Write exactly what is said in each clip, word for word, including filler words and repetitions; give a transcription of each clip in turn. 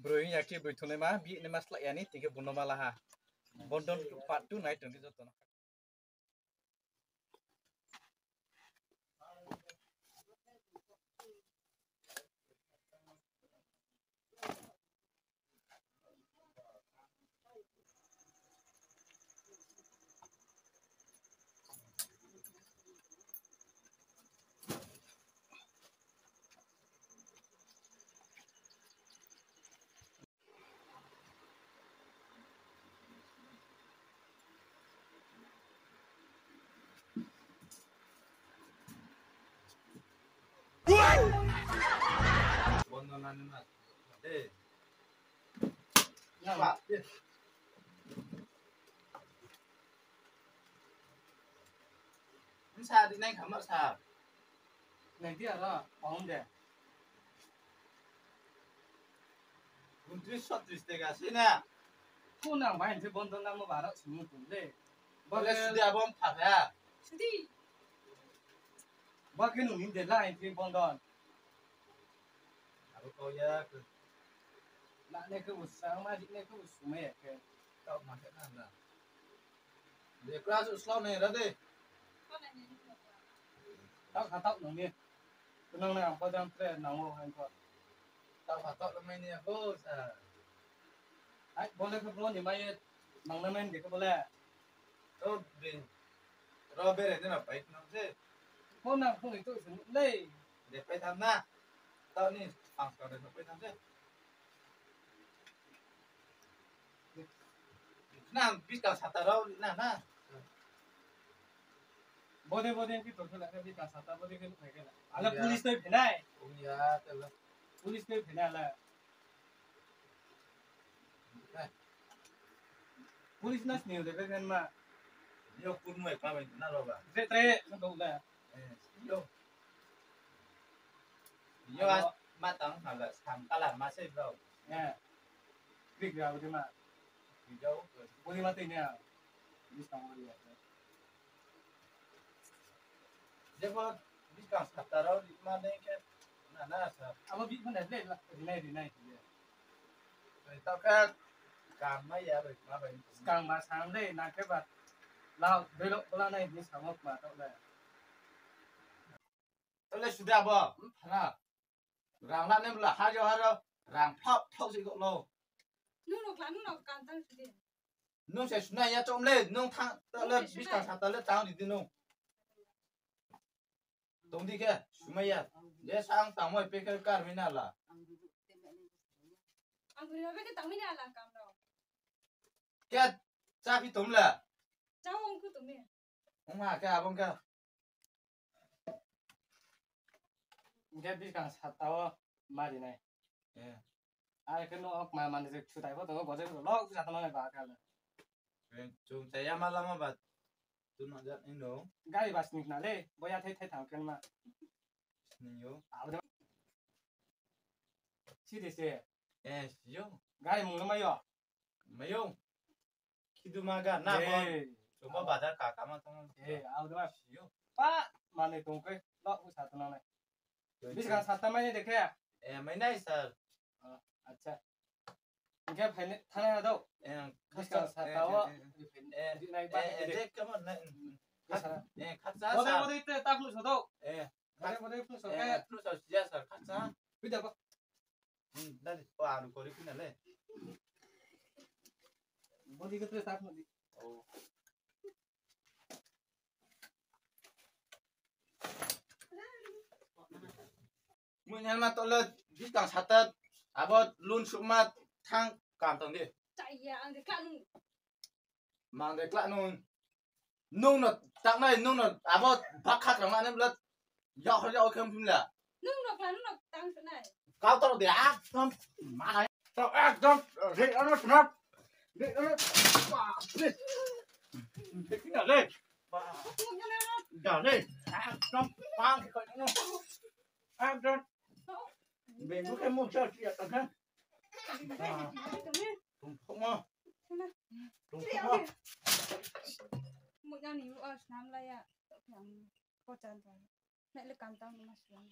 Broi ya khe broi thungnaima, bihih naima slái ya ni, tini khe bo no ma la ha. Bondon part two nai tong di joto no. Nsa di nai khamar sa. Nai di aro, paham de. Untris sotris tega sini. Ko nang bai nse bondon namo bara sini tong de. Bole sudi abo pha ya. Sudi. Ba khe nung ni de lai nse bondon. Abo kau ya khe. Na ne khe bo sa ma di ne khe bo sumai ya khe. Tau ma khe na na. De class u slow ne ra de. Tau kha tau nung ni. Kunang na ang pajang tre nang o han ko. Tau kha tau na mai ni ako sa. Ai, bole khe bo ni mai ye, mang na mai de khe bole. To be, ro bere ni na pai nang se. Ko na ko ni to se le. De pai tham na. Tau ni pang ka de pai tham se. Na, biskang sata rao na, na. Bode, bode, ki to khe la, biskang sata, bode khe nuh khe la. Ala police toi phenai. Ong ya, tela. Police toi phenai, ala. Eh. Police na sini de, ben ma. Yo, kun mo, ka ben, na ro ba. Tre, tre, na to la. Eh, yo. Yo, abo. Ma tang, ma la, sam, kala, ma se, bro. Eh. Krik ya, bode ma. Krik ya, bode ma tini ya. Biskang bode ya. Jebo, biskang sata rao, ma ne khe, na, na, sa. Abo bi, ma ne, le, la, rinai, rinai, le. Tao khe, kam ma ya, bai, ma bai. Skang ba sang le, na khe ba. Lao, doi lo, bola nai, ni samo, ma tao le. Tao le, suda bo, phana. Rang la nem la, ha yo ha ro, rang phao, phao si kok lo. Nung no kla, nung no kantang sidi. Nung se sunai ya chom le, nung thang, ta le, nung se biskang sunai. Sata le tang di di nung. Tong di khe, sumai ya. Je sang tang moi pe khe kar mi na la. Ang buri ba pe khe tang mi na la kam no. Khe, cha phi tom la. Cha ong ku tom mi. Ong ha khe abong khe. Hingkhe biskang sata o ma rinai. Eh. Are khe no ok ma mani je chutai pho tongo, gojek rok lok bisa tongma bai ba khe le. Eh, chung chaya ma lama ba. Tu no jat ni no. Gari ba sini khna le, boya thai thai thang khe ma. Sini yo. Abo de. Si de se. Eh, si yo. Gari mung no ma yo. Mayung. Khidu ma ga na bo. Eh. Chungba bazar ka kama tong. Eh, abo de ma. Yo. Pa, mane tong khe, lo, u sa tong nai. Yo, biskang sata mai ni de khe? Eh, mai nai, sir. Ah, acha. Hingkhe phai ni, thana ha dou. Eh, biskang sata o. Eh, eh, eh, eh, je kama na. Eh, khatsa, sir. Bodei, bodei, te ta phlu so dou. Eh. Bodei, bodei, phlu so khe. Eh, phlu so, ya, sir, khatsa. Pui da ba. Hmm, dadi, o, alu kori kina le. Bodi ke tre tak modi. Oh. Mui nyan ma tole, biskang sata, abo lun sukma thang kam tong di. Chaya, ang de kanu. Mang de kla nung. Nung no tangnai, nung no abo bak kha tangnai nem le. Yao hor yao khem phim le. Nung no kla, nung no tang tangnai. Kau tor de, ekdom. Ma nai. Tau ekdom. Re, ano sna. Re, ano. Ba, re. Re, kina le. Ba. Da le. Ekdom. Pang, kau no. Ekdom. Bengbu khe mung sa sia tang khe. Ba. Tung thok ma. Tung thok ma. Mui nang ni o snam la ya. Ko chan chan. Nai le kam tang ma snam.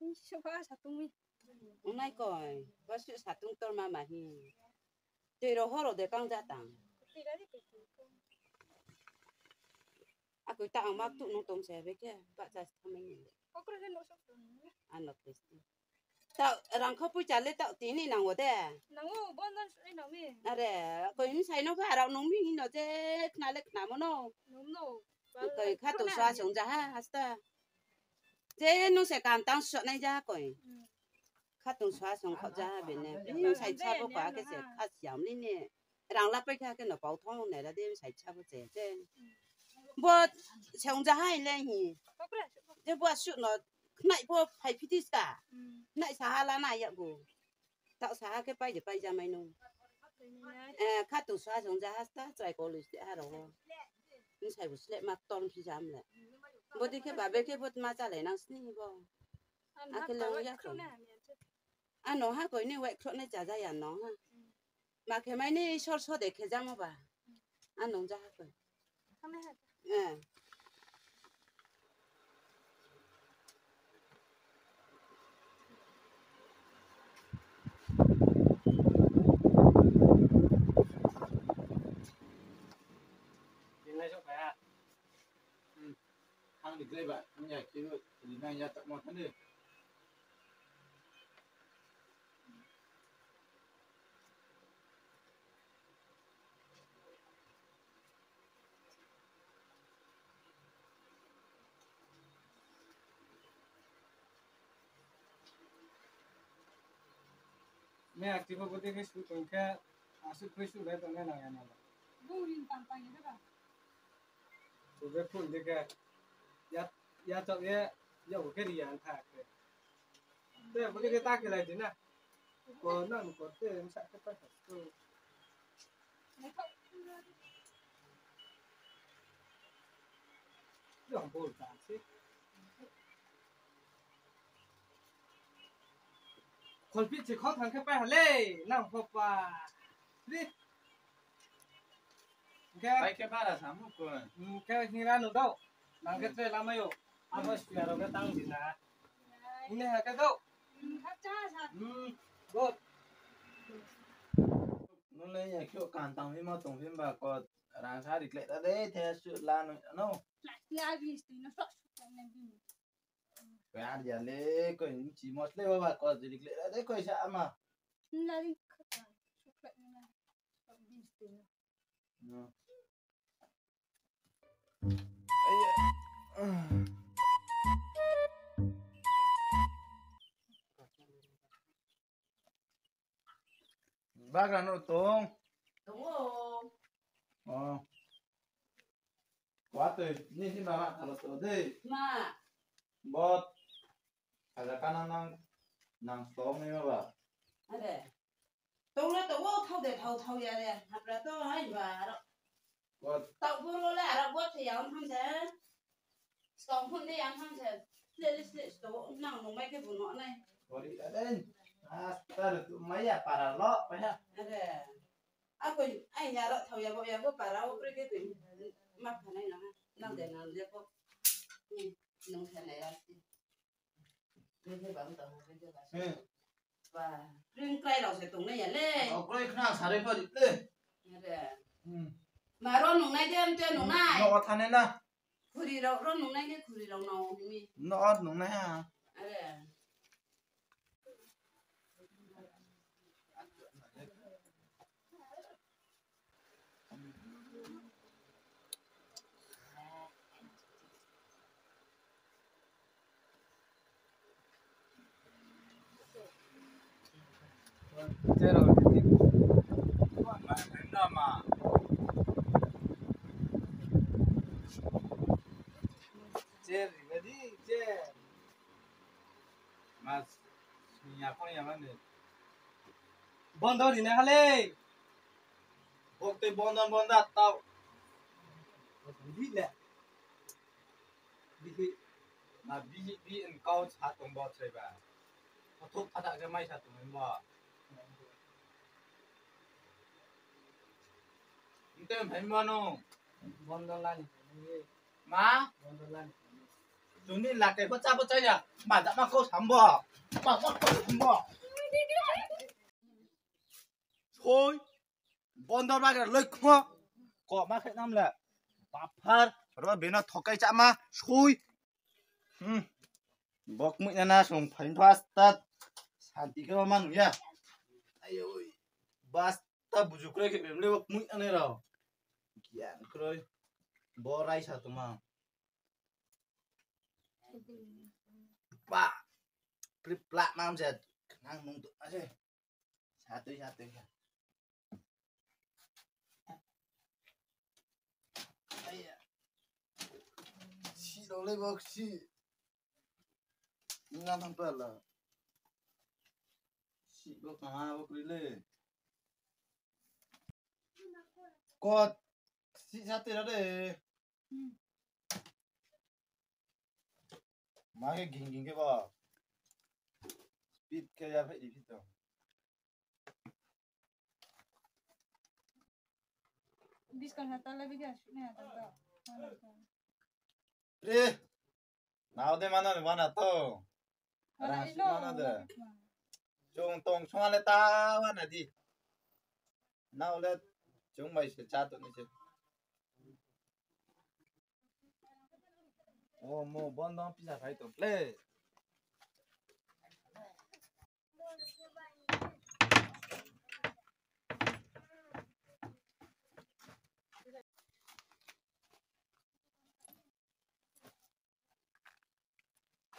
Suh ba satung mi. Ongnai koi, ba suh satung tor ma ma hi. Tui rao horo de kang ja tang. Akoi ta ang mak tuh nung tong se be khe, ba cha se thamai ni. Ano Kristi. Tao rang kha poicha le tao tini nang wo de. Nang wo, bon dan sui nang mi. Are, koi mi sai no kha rao nung mi hino je khna le khna mo no. Nung no. Koi kha to sa song ja ha, hasta. Je nung se kam tang suh nai ja koi. Khatung sa song khaoh ja ha bini. Bini bsai bsa bo kha khe se kha siam ni ni. Rang lapai kha khe no pau thong nai ra de bsai bsa bo che che. Bo song ja ha le hi. Je bo asuh no khnai pho phai phi ti ska. Khnai sa ha la na ya bo. Taoh sa ha khe pai je pai ja mai no. Eh, khatung sa song ja ha sta chrai college de ha rao. Bsai bo sleh ma ktor phi ja mle. Bo di khe ba be khe bo ma cha lai nang sni bo. Akhe le ya kho. Ano ha koi ni wai khroh nai cha ja ya no ha. Ma khe mai ni sor so de khe jamo ba. Ano ja ha koi. Eh. Ang ni klai ba, ang ya khe, ni nang ya tak mo thani. Me active bo de khe su tong khe, asuh khui su le tong nai nang ya na. Bo ring tang tang ya ba. Bo be phone de khe, ya, ya chok ye, ya bo khe ri ya tha khe. Te bo de khe ta khe lai di na. Ko na ko te sa khe ta khe. Jong bol ta se. Kholpit se khau thang khe pai ha le, nang pho pa. Ri. Khe pai khe bara samu ko. Hmm, khe hingra no dau. Nang khe tre lama yo. Abo square rao khe tang di na. Ini ha khe dau. Hmm, good. Nung le ya khe kan tang mi ma tong phi ba ko rang sa ri kle ta de the su la no. Plastic a bi sti no sok sok na bi. Koi ar ya le, koi ni chi mos le baba ko jiri kle de koi sa ama. Na ri kha ta, chocolate na. Bis tu. No. Ai ya. Bagra no tong. Tong o. Oh. Wa tui, ni si mama thalo to de. Ma. Bot. Ada kana nang, nang stong ni ma ba. Ade. Tong na to wo thau de, thau, thau ya de. Hapra to hai ba aro. Bot. Tau bo ro le aro bot ya on ham de. Stong phun de yang ham se. Sle le sle sto nang nung mai khe bu no nai. Bori aden. Astar tu maya para lo pa ya. Ade. Akoi ai ya ro thau ya bo ya bo para o pre khe tu. Ma khanai na. Nang de nang de ko. Nung khanai ra. Ni khe ba tong ha khe ba. Hmm. Ba, ring krai rao se tongnai ya le. O, kroi khna sari pho ri le. Are. Hmm. Ma ro nungnai de, amte nungnai. No, o thane na. Khuri rao ro nungnai de, khuri rao no hing mi. No, o nungnai ha. Are. Mas, ya pon ya mane. Bondo ri na ha le. Bok tei bondo bondo tau. Di le. Bihi, ma bihi bi en kau sa tong bo chai ba. Kothok khatak khe mai sa tong bo. Nte phai mo no. Bondo lani. Ma? Bondo lani. Chungni lakai pho chá pho chá ya. Maja ma kho sambo. Ma ma kho sambo. Soi. Bondo bagra loi kho. Ko ma khe nam le. Baphar. Ro beno thokai chá ma. Soi. Hmm. Bok mui na na song phain pha start. Santi khe ma nung ya. Ayoi. Basta buju kroi khe bemle bok mui na ne rao. Gian kroi. Bo raisa tuma. Pa. Plip plap mam se. Nang nung tu ma se. Satui, satui. Aiya. Si rao le bok si. Nang tham pala. Si bok kaha bok ri le. Kot. Si satui ra de. Ma khe ging ging khe ba. Speed khe ya phai di phito. Buskang ha tala bidi asuk nai ha tala. Re. Nao de mana ni mana to. Mana Rang ilo, suk mana de. Mana. Chung tong sung ale ta mana di. Nao le chung bai se chá tong ni se. O mo bon dong pisa phai tong le.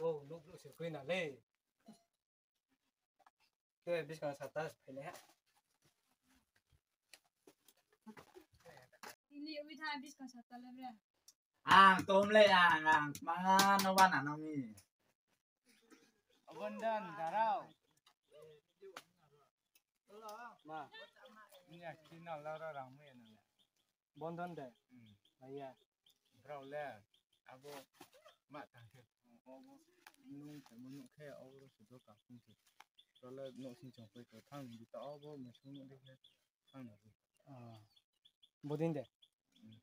O, nuk nuk se koi na le. Ke buskang sata phai le ha. Ini umi tha buskang sata le bre. Ang tom le ang, ang manga no bana no mi. Abon dan darao. Ma. Ini akhi na lara rang mu ya na le. Bondon de. Hmm. Aya. Brao le abo ma tang khe, abo nung khe mo nuh khe abo ro se do ka phung khe. Brao le nouh sing chong pai khe thang di ta abo mo sung nuh di khe thang na di. Ah. Bodin de. Hmm.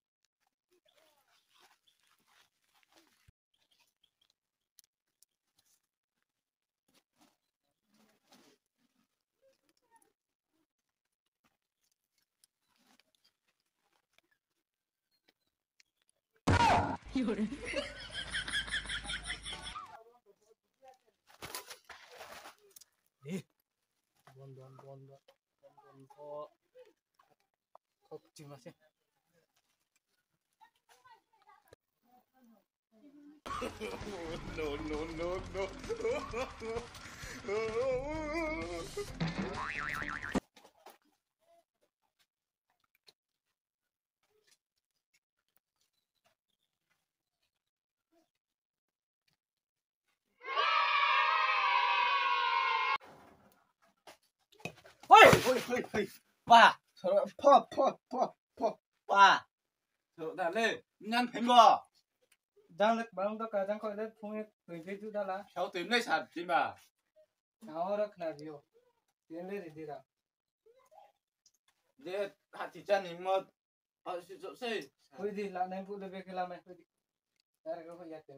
Eh, bon, bon, bon, bon, bon, bon, bon. Kok cima sih. No, no, no, no. Hoi, hoi, hoi, hoi. Pa, soro, pa, pa, pa, pa, pa. Soro da le, nyan phaimo. Jang le bang do ka jang khoi le phung e tui phe ju da la. Sao tui mlai sa thima. Sao ro khna dio. Tui le ri di ra. Je, ha ti cha ni mo. Ah, si, so, sei. Hoi di, la nai bu le be khe la mai, hoi di. Dar ga hoi ya te.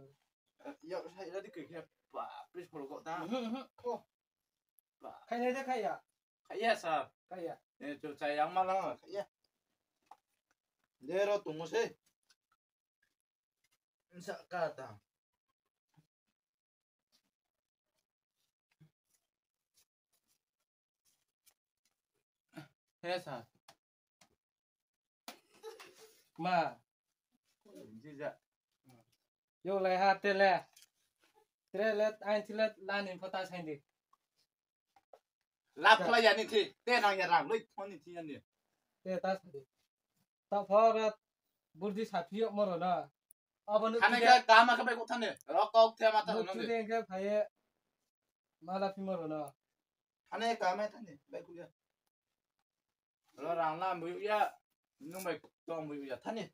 Ya, sai la di khe khe. Ba, please follow ko ta. Mhm, mhm. Ko. Ba. Khai nai de khai ya. Khai ya sa. Khai ya. Eh, cho chai yang ma lang khai ya. De ro tu mo sei. Sa ka ta. He sa. Ma. Jija. Yo lai ha te le. Tre le, ain ti le, la ni pho ta sain di. Lap khlai ya ni thi, te nang ya rang, loi thon ni thi ya ni. Te ta sa di. Ta pho ra burdi sa phi yo mo ro na. Abo no thane khe kama khe bai ko thane. Ro kok the ma ta no de. Burdi khe phai ye. Ma la phi mo ro na. Thane kama thane, bai ku ya. Ro rang lam bu ya. Nung bai tong bu ya thane.